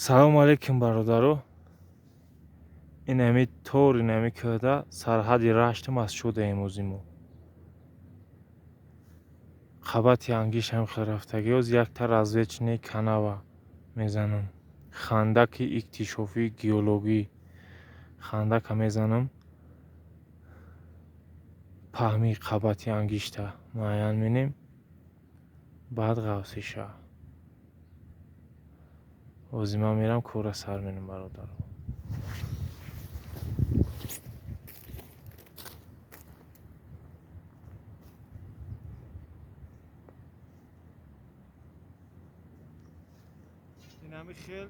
Салому алейкум, бародаро. Инами тор, инами кӯҳда сарҳади Рашт масҷуда. Имрӯзи мо қабати ангиш ҳам хел рафтагӣ. Оз якта разведочный канава мезанам, хандаки иктишофии геологӣ. Хандака мезанам, паҳмии қабати ангишта муайян менем, баъд ғафсиша. Ҳозир ман мерам, корра сар менам, бародаро. Инами хел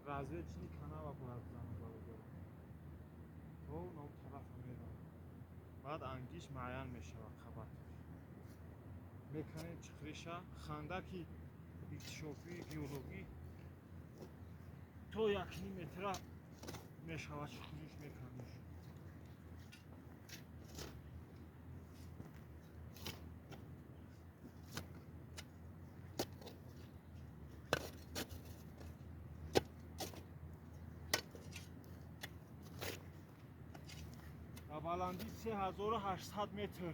разведочный канава бояд занам, бародаро, то ном тарафа мерам, баъд ангиш муайян мешавад, қабат меканем, чиқриша. Хандаки иктишофии геологӣ то 1,5 метра мешавад чиқриш, меканиш. Ба баландии 3800 метр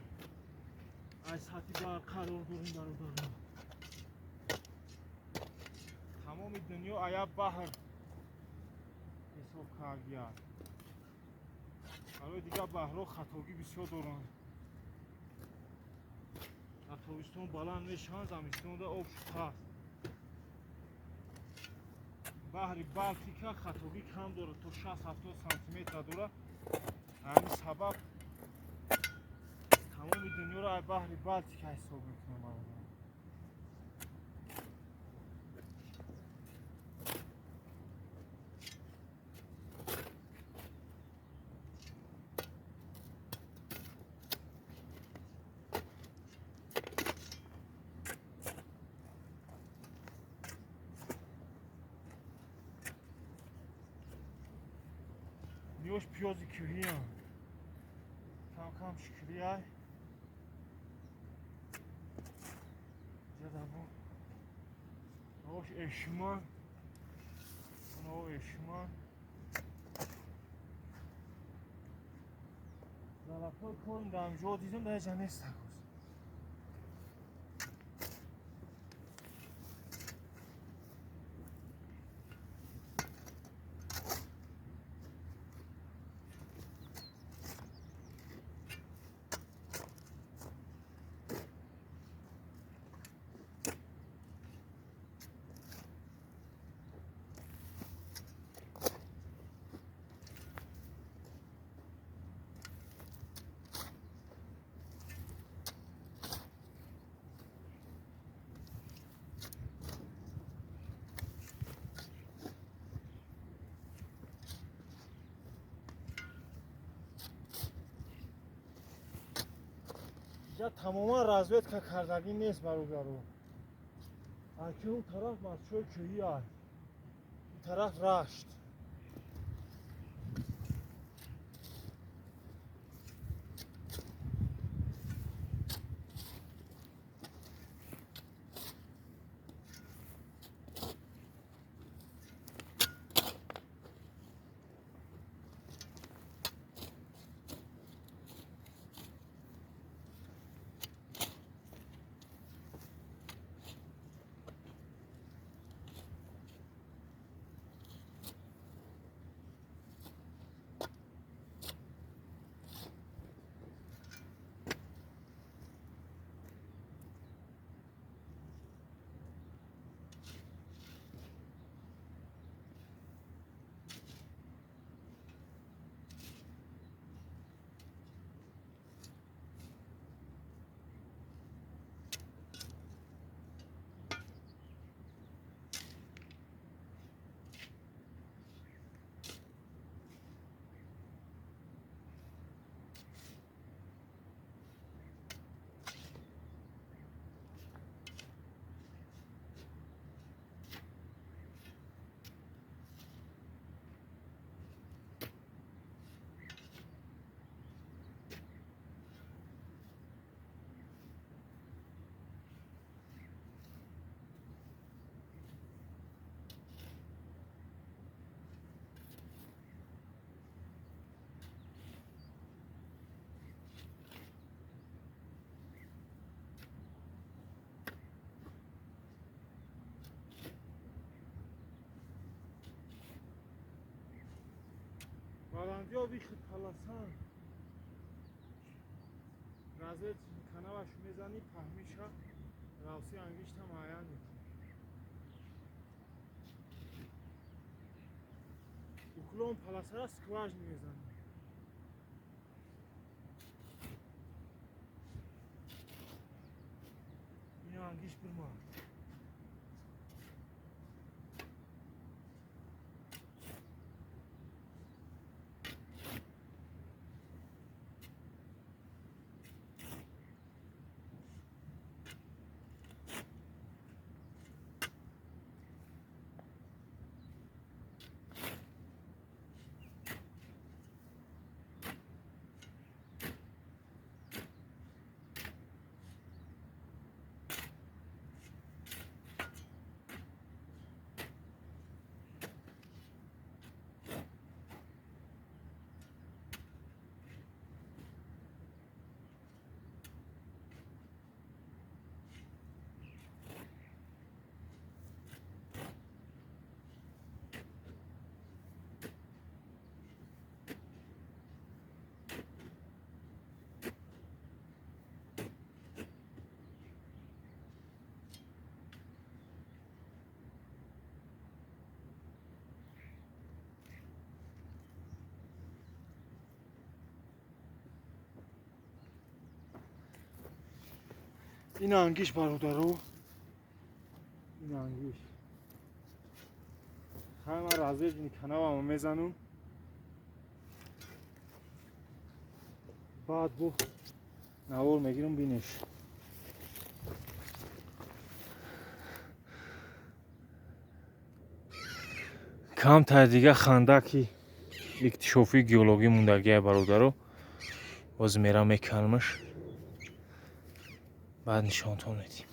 аз сатҳи баҳр қарор дорем, бародарон. Тамоми дунё ая баҳр ҳисоб кардияд. Барои дигар баҳрҳо хатогӣ бисёр доранд. Дар тобистон баланд мешаванд, замистонда об шуқааст. Баҳри Балтика хатогӣ кам дорад, то 60-70 сантиметра дорад. Ҳамин сабаб тамоми дунёро ай баҳри Балтика ҳисоб мекунам, бародар. Ниёш пиёзи кӯҳиянд, кам-кам шукрияй. Ҷадабо ош эшман, о эшман. Залабҳои корм дар ҳамҷо дидам, дар ҷа нестак. Инҷа тамоман разведка кардагӣ нест, бародаро. Аки он тараф масчои кӯҳӣ аст, ин тараф Рашт. Баландиҳо выход полоса. Разведочный канаваш мезанӣ, паҳмиша равси ангишта муайян мекунӣ. Уклон полосара скважина мезанӣ. Ин ангиш бирма. Ин ангиш, бародаро, ин ангиш. Хай, ман разведочный канавамо мезанам. Баъд бу навор мегирам, бинеш. Камтар дига хандаки иктишофии геологӣ мондагиай, бародаро. Боз мерам меканамаш. Баъд нишонтон медиҳем.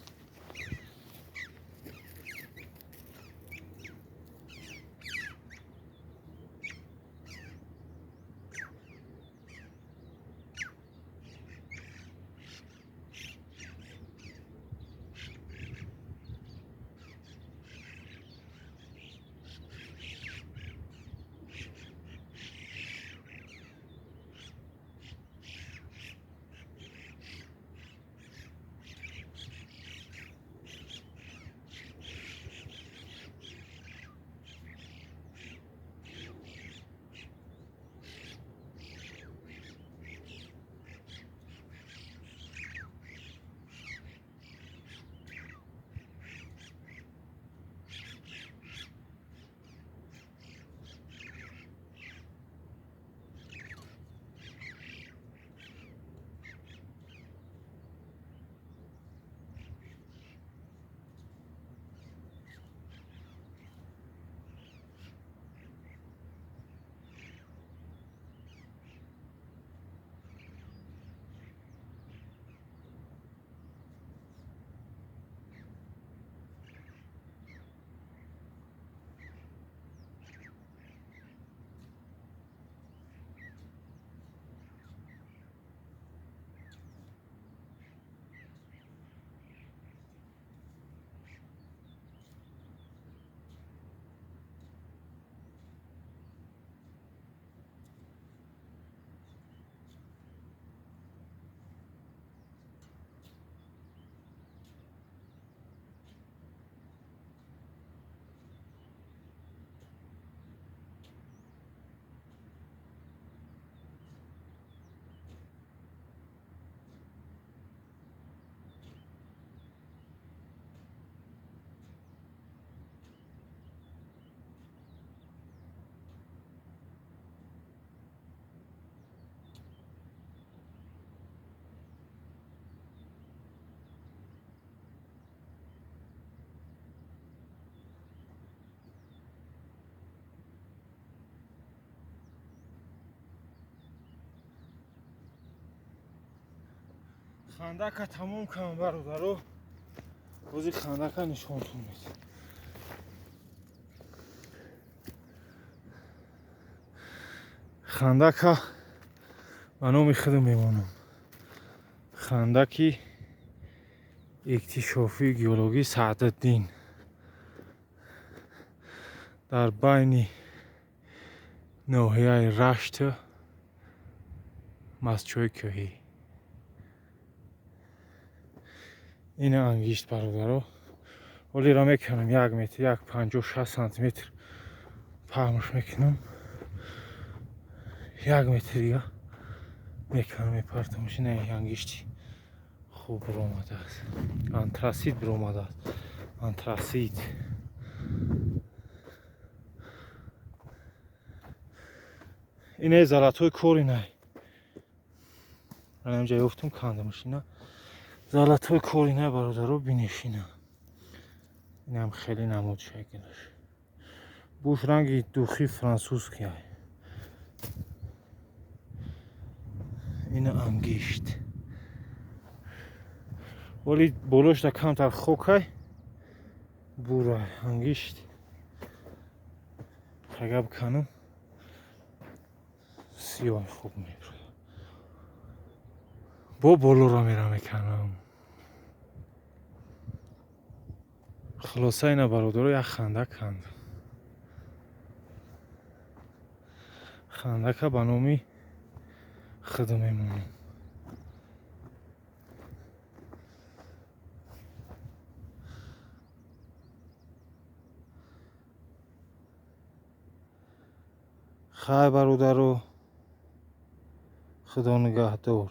Хандака тамом кам, бародаро. Бози хандака нишонтон медиҳам. Хандака ба номи худам мемонам. Хандаки иктишофии геологии Саъдаддин дар байни Ноҳияи Рашту, Мастчои Кӯҳӣ. Ина ангишт, бародаро. Ҳолира мекунам 1 метр, 1,56 сантиметр паҳмш мекунам. 1 метр дига мекунам, мепартамш. Ина ангишти хуб биромадааст. Антрасит биромадааст. Антрасит. Ине золотой корень. Ман инҷа ёфтум, кандамш ина. Золотой корень, бародаро, бинешина. Инам хеле намуд шаклаш. Буш ранги духи французский. Ина ангишт. Вали болошда камтар хокай. Бурай ангишт. Агар биканам сиёҳ хуб мебурад. Бо болоро мера меканам. Хулоса, ина, бародаро, як хандак канд. Хандака ба номи худ мемонам. Хай, бародаро, Худо нигаҳдор.